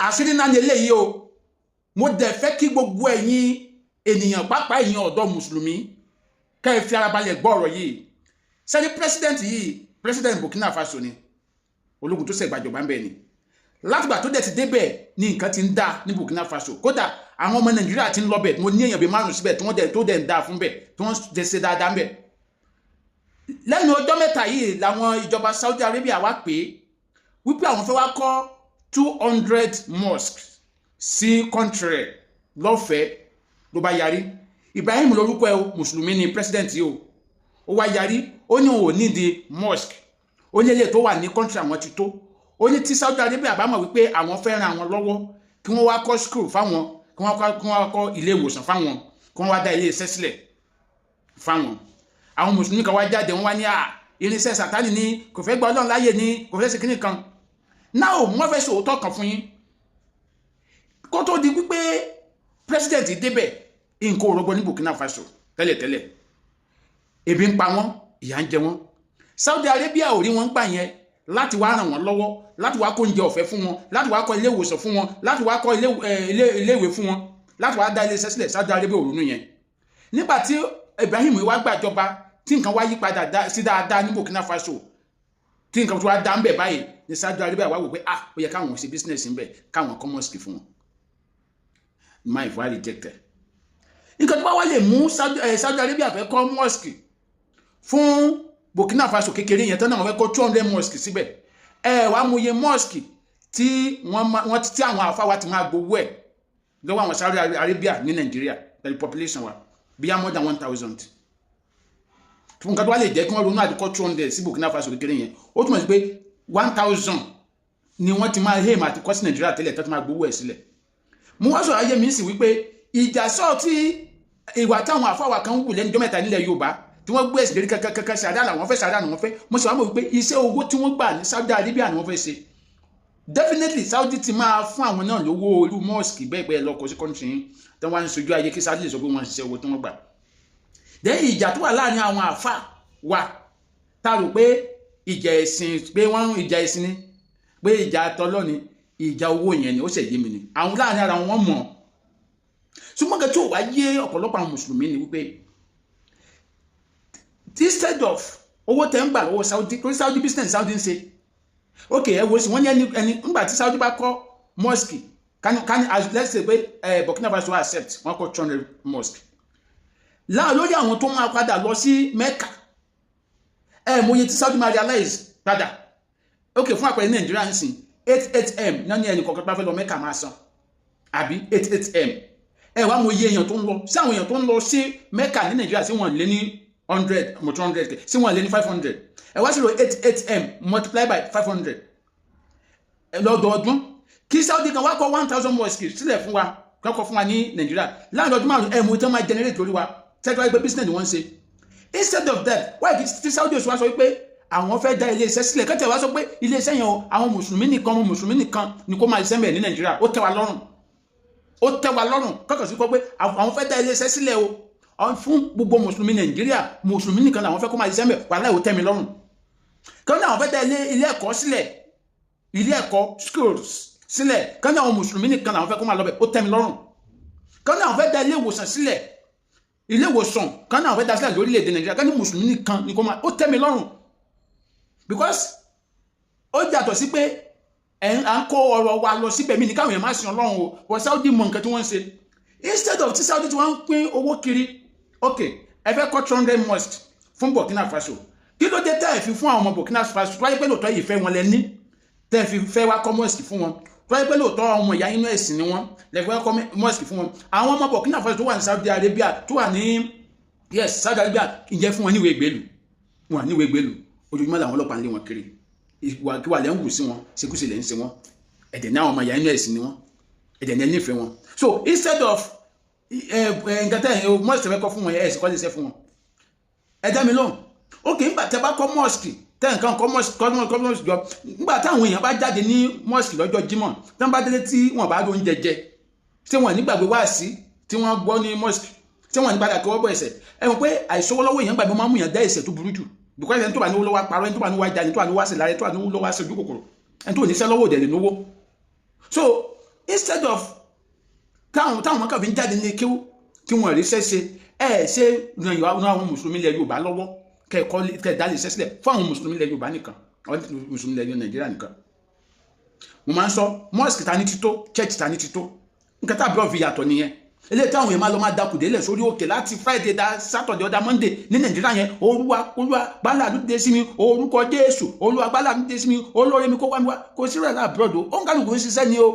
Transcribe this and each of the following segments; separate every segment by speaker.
Speaker 1: Àṣírí náà ni eléyìí o. Mo dẹ̀ fẹ́ kí gbogbo ẹ̀yin ènìyàn, pàápàá ẹ̀yin ọ̀dọ́ mùsùlùmí, kẹ́ ẹ fi ara balẹ̀ gbọ́ ọ̀rọ̀ yìí. Sẹ́ni president yìí, president Burkina Faso ni, ológun tó ṣẹ̀gbàjọba ń bẹ̀ ni. Látìgbà tó dẹ̀ ti débẹ̀ ní nǹkan ti ń dá ní Burkina Faso. Kódà àwọn ọmọ Nàìjíríà ti ń lọ bẹ̀. Mo ní èèyàn bíi márùn síbẹ̀ tí wọ́n dẹ̀ tó dẹ̀ ń dá fún bẹ̀, tí wọ́n dẹ̀ ṣe dáadáa ń bẹ̀. Lẹ́nu ọjọ́ 3 yìí làwọn ìjọba Saudi Arabia wá pé wípé àwọn fẹ́ wá kọ́ 200 mosques sí country rẹ̀ lọ́fẹ̀ẹ́. Ló bá yarí. Ibrahim lórúkọ ẹ o, mùsùlùmí ni president yìí o. Ó wá yarí, ó ní òun ò nídìí mosque, ó ní eléyìí tó wà ní country àwọn ti tó. Ó ní tí Saudi Arabia bá mọ̀ wípé àwọn fẹ́ ran àwọn lọ́wọ́, kí wọ́n wá kọ́ school fáwọn, kí wọ́n kọ́ ilé ìwòsàn fáwọn, kí wọ́n wá dá ilé iṣẹ́ sílẹ̀ fáwọn. Àwọn mùsùlùmí kan wá jáde, wọ́n wá ní à irinṣẹ́ Sátánì ní, kò fẹ́ gba Ọlọ́run láàyè ní, kò fẹ́ ṣe kíní kan náà. Wọ́n fẹ́ sòótọ́ kan fún yín. Kó tó di wípé president débẹ̀, nǹkan ò rọgbọ ní Burkina Faso tẹ́lẹ̀tẹ́lẹ̀. Ebi ń pa wọ́n, ìyà ń jẹ wọ́n. Saudi Arabia ò rí wọn gbà yẹn láti wá ràn wọ́n lọ́wọ́, láti wá kó oúnjẹ ọ̀fẹ́ fún wọn, láti wá kọ́ ilé ìwòsàn fún wọn, láti wá kọ́ ilé ìwé fún wọn, láti wá dá ilé iṣẹ́ sílẹ̀. Saudi Arabia ò ronú yẹn. Nígbà tí Ibrahim wá gbàjọba, tí nǹkan wá yí padà sí dáadáa ní Burkina Faso, tí nǹkan tó wá dá ń bẹ̀ báyìí ní Saudi Arabia wá wò pé, ah, ó yẹ káwọn ṣe business ń bẹ̀, káwọn kọ́ mosque fún wọn. My wá rejected. Nǹkan tó bá wá lè mú Saudi Arabia fẹ́ kọ́ mosque fún Burkina Faso kékeré yẹn tán náà, wọ́n fẹ́ kọ́ 200 mosque síbẹ̀, ẹ wàá mú iye mosque tí wọ́n tí àwọn àfáwà ti máa gbowó ẹ̀ lọ́wọ́ àwọn Saudi Arabia ní Nàìjíríà pẹ̀lú population wa, bíyà more than 1,000. Fún nǹkan tó wá lè jẹ́ kí wọ́n ronú àti kọ́ 200 sí Burkina Faso kékeré yẹn, ó túmọ̀ sí pé 1,000 ni wọ́n ti máa aim àti kọ́ sí Nàìjíríà tẹ́lẹ̀ tó ti máa gbowó ẹ̀ sílẹ̀. Mo wá sọ̀rọ̀ ayé mi sì wípé ìjà sọ́ọ̀ tí ìwà táwọn àfáwà kan wù lẹ́nu jọ́mẹ́ta nílẹ̀ Yorùbá, tí wọ́n gbé ẹ̀sìn lérí kankankan, sàdá làwọn fẹ́, sàdá làwọn fẹ́. Mo sì wá mọ̀ wípé iṣẹ́ owó tí wọ́n gbà ní Saudi Arabia ni wọ́n fẹ́ ṣe. Definitely, Saudi ti máa fún àwọn náà lówó irú mosque bẹ́ẹ̀ bẹ́ẹ̀ lọ́kọ̀ sí country yín tí wọ́n á ń sojú ayé kí Saudi lè sọ pé wọ́n ń ṣiṣẹ́ owó tí wọ́n gbà. Then ìjà tó wà láàrin àwọn àfà wa, tá a rò pé ìjà ẹ̀sìn, pé wọ́n ìjà ẹ̀sìn ni, pé ìjà tọlọ́ni, ìjà owó yẹn ni, ó sì yé mi ni àwọn láàrin ara wọn mọ̀. Ṣùgbọ́n kẹ́ tí ò wá yé ọ̀pọ̀lọpọ̀ àwọn mùsùlùmí ni wípé instead of owó tẹ́ ń gbà lọ́wọ́ Saudi, torí Saudi business Saudi ń ṣe, ok, ẹ wo sí wọ́n ní ẹni ẹni ńgbà tí Saudi bá kọ́ mosque, kání as let's say pé Burkina Faso accept, wọ́n kọ́ 200 mosque láà lórí àwọn tó máa padà lọ sí Mecca, ẹ mọ iye tí Saudi máa realize padà. Ok, fún àpẹẹrẹ, Nàìjíríà ń sìn 88 m náà ní ẹnì kọ̀ọ̀kan bá fẹ́ lọ Mecca máa san, àbí 88 m. Ẹ wá mọ iye èèyàn tó ń lọ sí, àwọn èèyàn tó ń lọ sí Mecca ní Nàìjíríà, sí wọn lé ní 100, mo 200 k, sí wọn lé ní 500. Ẹ wá sí lo 88 m multiply by 500 lọ́dọọdún. Kí Saudi kan wá kọ́ 1,000 mosque sílẹ̀ fún wa, kọ́kọ́ fún wa ní Nàìjíríà, láàrin ọdún 5, ẹ̀ mú tí wọ́n máa generate lórí wa tẹ́tọ́ wáyé pé business ni wọ́n ń ṣe. Instead of that, why tí Saudi oṣù wa sọ wípé àwọn fẹ́ dá ilé iṣẹ́ sílẹ̀, kẹ́tẹ̀ wá sọ pé ilé iṣẹ́ yẹn o, àwọn mùsùlùmí nìkan, ọmọ mùsùlùmí nìkan ni kó máa ṣiṣẹ́ mẹ́ ní Nàìjíríà, ó tẹ́ wa lọ́rùn, ó tẹ́ wa lọ́rùn. Kọ́kọ́ sí kọ́ pé àwọn fẹ́ dá ilé iṣẹ́ sílẹ̀ o fún gbogbo mùsùlùmí Nàìjíríà, mùsùlùmí nìkan làwọn fẹ́ kó máa ṣiṣẹ́ mẹ́, wàhálà, ó tẹ́ mi lọ́rùn. Kí wọ́n fẹ́ dá ilé ẹ̀kọ́ sílẹ̀, ilé ẹ̀kọ́, schools sílẹ̀, kí wọ́n àwọn mùsùlùmí nìkan làwọn fẹ́ kó máa lọ bẹ̀, ó tẹ́ mi lọ́rùn. Kí wọ́n fẹ́ dá ilé ìwòsàn sílẹ̀, ilé ìwòsàn kan náà fẹ́ dá sílẹ̀ lórílẹ̀‐èdè Nàìjíríà, kí ní mùsùlùmí nìkan ni kó máa, ó tẹ́ mi lọ́rùn, because ó yàtọ̀ sí pé ẹ̀ à ń kó ọrọ̀ wa lọ síbẹ̀. Mí ní káwọn èèyàn má sin Ọlọ́run o, but Saudi mọ nǹkan tí wọ́n ń ṣe. Instead of tí Saudi tí wọ́n ń pín owó kiri, ok, ẹ fẹ́ kọ́ 200 mosque fún Burkina Faso, kí ló dé tẹ́ ẹ fi fún àwọn ọmọ Burkina Faso? Tó wáyé pé lóòótọ́ ìfẹ́ wọn lẹ ní tẹ́ ẹ fi fẹ́ wá kọ́ mosque fún wọn, tó wáyé pé lóòótọ́ ọmọ ìyá inú ẹ̀sìn ni wọ́n lẹ fẹ́ kọ́ mosque fún wọn, àwọn ọmọ Burkina Faso tó wà ní Saudi Arabia, tó wà ní, yes, Saudi Arabia, ǹjẹ́ fún wọn níwèé ìgbélú? Wọn níwèé ìgbélú. Ojoojúmọ́ làwọn ọlọ́pàá ń lé wọn kiri. Ìwàkiwà lẹ́ ń wù sí wọn, ṣekúṣe lẹ́ ń ṣe wọn. Ẹ̀dẹ̀ ní àwọn ọmọ ìyá inú ẹ̀sìn ni wọn, ẹ̀dẹ̀ ní ẹ nífẹ̀ẹ́ wọn. So instead of nǹkan tẹ́ ẹ̀ mosque fẹ́ kọ́ fún wọn, ẹ̀ sì kọ́ lè ṣe fún wọn. Ẹ dá mi lóhùn. Ok, nígbà tẹ́ bá kọ́ mosque, tẹ́ nǹkan kọ́ mosque, kọ́ mosque jọ, nígbà táwọn èèyàn bá jáde ní mosque lọ́jọ́ Jímọ̀, tí wọ́n bá délé, tí wọ́n bá lóúnjẹ jẹ, tí wọ́n nígbàgbé wáàsí tí wọ́n gbọ́ ní mosque, tí wọ́n ní padà kí wọ́n bọ̀ ẹ̀sẹ̀, ẹ mọ̀ pé àìsówó lọ́wọ́ èèyàn gbàgbé máa ń mú yàn dá ẹ̀ṣẹ̀ tó burú jù, because ẹni tó bá ní owó lọ́wọ́ parọ́, ẹni tó bá ní wá jalè, ẹni tó bá ní wá sí lára, ẹni tó bá ní owó lọ́wọ́ sí ojú kòkòrò, ẹni tó ní iṣẹ́ lọ́wọ́ òdẹ̀ lè náwó. So Instead of táwọn ọmọ kan fi ń jáde ní kéwú tí wọ́n rí sẹ́sẹ́, ẹ ṣe ràn àwọn mùsùlùmí ilẹ̀ Yorùbá lọ́wọ́, kẹ́ẹ̀kọ́ kẹ́ẹ̀ dá lè ṣẹ́ sílẹ̀ fún àwọn mùsùlùmí ilẹ̀ Yorùbá nìkan, àwọn mùsùlùmí ilẹ̀ Nàìjíríà nìkan. Mo máa ń sọ, mosque ta ní ti tó, church ta ní ti tó. Nǹkan tàbí ọ̀fi yàtọ̀ nìyẹn. Eléyìí táwọn èèyàn máa lọ máa dakùn délẹ̀ sórí òkè láti Friday da Saturday ọ̀dà Monday ní Nàìjíríà yẹn, "Olúwa, Olúwa, gbálà ló dé sí mi, orúkọ Jésù, Olúwa, gbálà ló dé sí mi, olóore mi kó wá mi wá." Kò sí rẹ̀ l'abroad. Ó ń kálukú ń ṣiṣẹ́ ni o,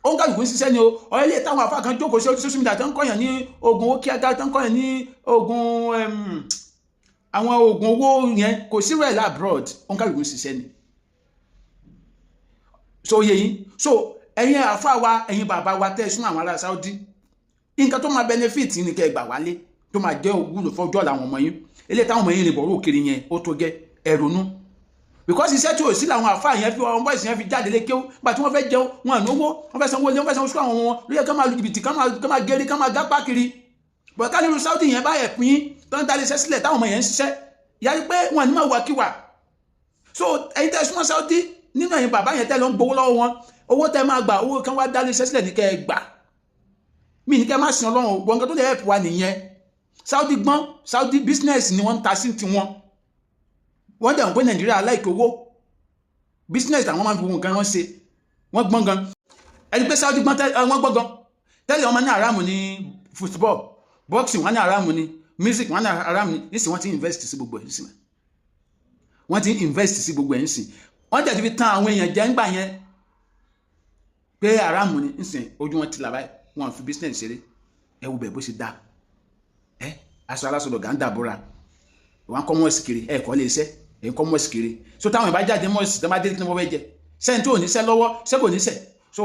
Speaker 1: ó ń kálukú ń ṣiṣẹ́ ni o. Ọ̀rẹ́ ilé táwọn afá kan jókòó sí social media tó ń kọ́yàn ní oògùn owó kíákíá, tó ń kọ́yàn ní oògùn, àwọn oògùn owó yẹn, kò sí rẹ̀ l'abroad. Ó ń kálukú ń ṣiṣẹ́ ni. So yẹ yín. So ẹ̀yin àfa wa, ẹ̀yin bàbá wa tẹ́ ẹ sún àwọn ará Saudi, nǹkan tó máa benefit ní kẹ́ ẹ gbà wálé, tó máa jẹ́ òwúlò fọjọ́ làwọn ọmọ yín. Eléyìí táwọn ọmọ yín rìn bọ̀rọ̀ kiri yẹn, ó tó gẹ́, ẹ ronú, because iṣẹ́ tí ò sí làwọn àfa yẹn fi àwọn boys yẹn fi jáde lé kéwú. Gba tí wọ́n fẹ́ jẹun, wọn à náwó, wọ́n fẹ́ sanwó ilé, wọ́n fẹ́ sanwó sukú àwọn wọn, ló yẹ ká máa lu jìbìtì, ká máa gẹ́rí, ká máa gápá kiri. Bọ̀ ká nínú Saudi yẹn bá yẹ pín tó ń dalẹ̀ iṣẹ́ sílẹ̀ táwọn ọmọ yẹn ń ṣiṣẹ́ yàrá pé wọn ní máa wà kíwà. So ẹ̀yin tẹ́ súnmọ́ Saudi nínú ẹ̀yin bàbá yẹn, tẹ́ lọ ń gbowó lọ́wọ́ wọn, owó tẹ́ máa gbà, owó kan wá dálé iṣẹ́ sílẹ̀ ní kẹ́ ẹ gbà mí ní kẹ́ má sin Ọlọ́run. Gbọ̀ngàn tó lè help wa nìyẹn. Saudi gbọ́n. Saudi business ni wọ́n ń ta sí tiwọn. Wọ́n dẹ̀ ń pé Nàìjíríà aláìkè owó, business àwọn máa ń fi gbogbo nǹkan wọn ṣe. Wọ́n gbọ́n gan. Ẹni pé Saudi gbọ́n, wọ́n gbọ́n gan. Tẹ́lẹ̀, wọ́n máa ní àràmù ní football, boxing, wọ́n ní àràmù ní music, wọ́n ní àràmù ní. Nísìnyí, wọ́n ti invest sí gbogbo ẹ̀. Nísìnyí, wọ́n ti invest sí gbogbo ẹ̀. Nísìnyí, wọ́n jẹ́ ti fi tán àwọn èèyàn jẹ́ ńgbà yẹn pé àràmù ni. Nísìnyí, ojú wọn ti là báyìí, wọn fi business ṣeré. Ẹ wo bẹ̀ bó ṣe dáa. Ẹ aṣọ aláṣọ gà ń dàbúrà, wọn kọ́ mosque kiri, ẹ kọ́ lè ṣẹ́ ẹ kọ́ mosque kiri. So táwọn ìbá jáde mosque tó bá dé, kí ni wọ́n fẹ́ jẹ? Sẹ́yìn tó ò níṣẹ́ lọ́wọ́, ṣé kò níṣẹ́? So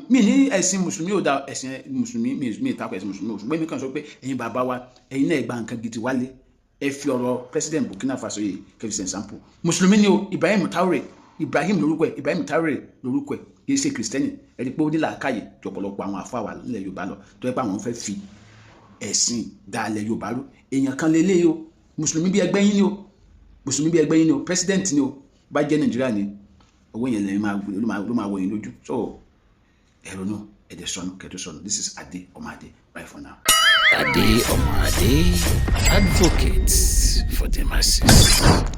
Speaker 1: mi ní ẹ̀sìn mùsùlùmí ò da. Ẹ̀sìn mùsùlùmí, mi ìtakò ẹ̀sìn mùsùlùmí ò, ṣùgbọ́n mi kàn sọ pé ẹ̀yin bàbá wa, ẹ̀yin náà gba nǹkan gidi wálé. Ẹ fi ọ̀rọ̀ president Burkina Faso yìí kẹfì ṣe example. Mùsùlùmí ni o, Ibrahim Traore. Ibrahim lórúkọ ẹ̀, Ibrahim Traore lórúkọ ẹ̀. Kì í ṣe Kìrìsìtẹ́nì. Ẹ rí i pé ó ní làákàyè ju ọ̀pọ̀lọpọ̀ àwọn àfáà wà nílẹ̀ Yorùbá lọ, tó yẹ pé àwọn fẹ́ fi ẹ̀sìn dá ilẹ̀ Yorùbá rú. Èèyàn kan lélẹ́yìí o, mùsùlùmí bí ẹgbẹ́ yín ni o, mùsùlùmí bí ẹgbẹ́ yín ni o, president ni o. Bá jẹ́ Nàìjíríà ni, owó yẹn lẹ́yìn ló máa wọ yín lójú. So ẹ ronú, ẹ̀dẹ̀ sọnù kẹ́tọ́ sọnù. This is Ade ọmọ Ade. Bye for now.
Speaker 2: Ade ọmọ Ade, advocate for the masses.